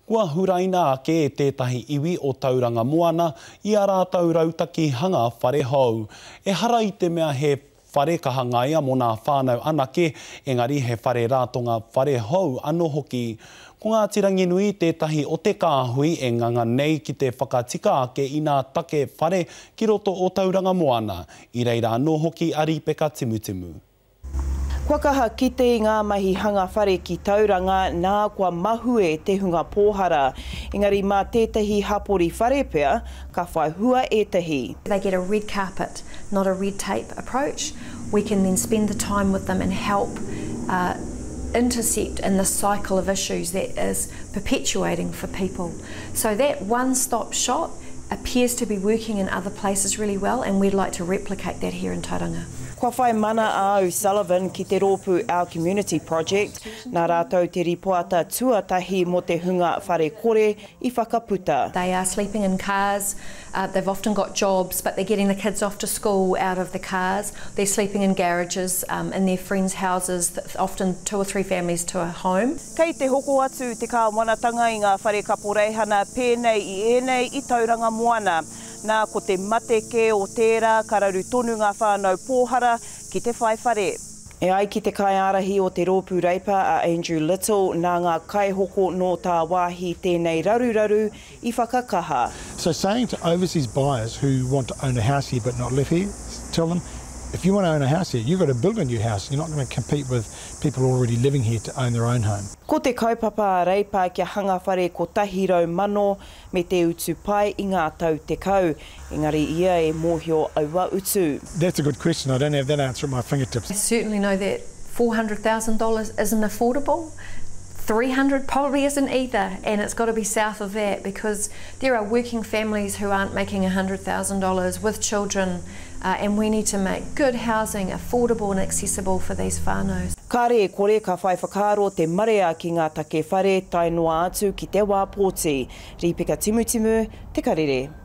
Kua huraina ake e tētahi iwi o Tauranga Moana i ā rātou rautaki hanga whare hou. Ehara i te mea he whare ka hangaia mō nā whānau anake, engari he whare ratonga whare hou anō hoki. Ko Ngāti Ranginui tētahi o te kāhui e nganga nei ki te whakatika ake i nā take whare ki roto o Tauranga Moana. I reira anō hoki a Rīpeka Timutimu. Kua kaha kite i ngā mahi hanga whare ki Tauranga, nā kua mahue te hunga pōhara. Engari mā tētahi hapori whare pea, ka whai hua ētahi. They get a red carpet, not a red tape approach. We can then spend the time with them and help intercept in the cycle of issues that is perpetuating for people. So that one-stop shop appears to be working in other places really well and we'd like to replicate that here in Tauranga. Kua whai mana a O'Sullivan ki te rōpū Our Community Project, nā rātou te ripoata tuatahi mō te hunga whare kore i whakaputa. They are sleeping in cars, they've often got jobs but they're getting the kids off to school out of the cars, they're sleeping in garages, in their friends' houses, often two or three families to a home. Kei te hoko atu te kāwanatanga i ngā whare kaporeihana pēnei i ēnei i Tauranga Moana. Nā, ko te mate kē o tērā ka raru tonu ngā whānau pōhara ki te whai whare. E ai ki te kaiārahi o te Rōpū Reipa a Andrew Little, nā ngā kaihoko nō tāwāhi tēnei raruraru i whakakaha. So saying to overseas buyers who want to own a house here but not live here, tell them, if you want to own a house here, you've got to build a new house, you're not going to compete with people already living here to own their own home. Ko te kaupapa a Reipa kia hanga whare 100,000 me te utu pai i ngā tau tekau, engari ia e mōhio aua utu. That's a good question, I don't have that answer at my fingertips. I certainly know that $400,000 isn't affordable, 300 probably isn't either, and it's got to be south of that because there are working families who aren't making $100,000 with children uh, and we need to make good housing affordable and accessible for these whānaus. Kāre e kore ka whai whakaaro te marea ki ngā take whare tae noa atu ki te wā pōti. Rīpeka Timutimu, Te Karere.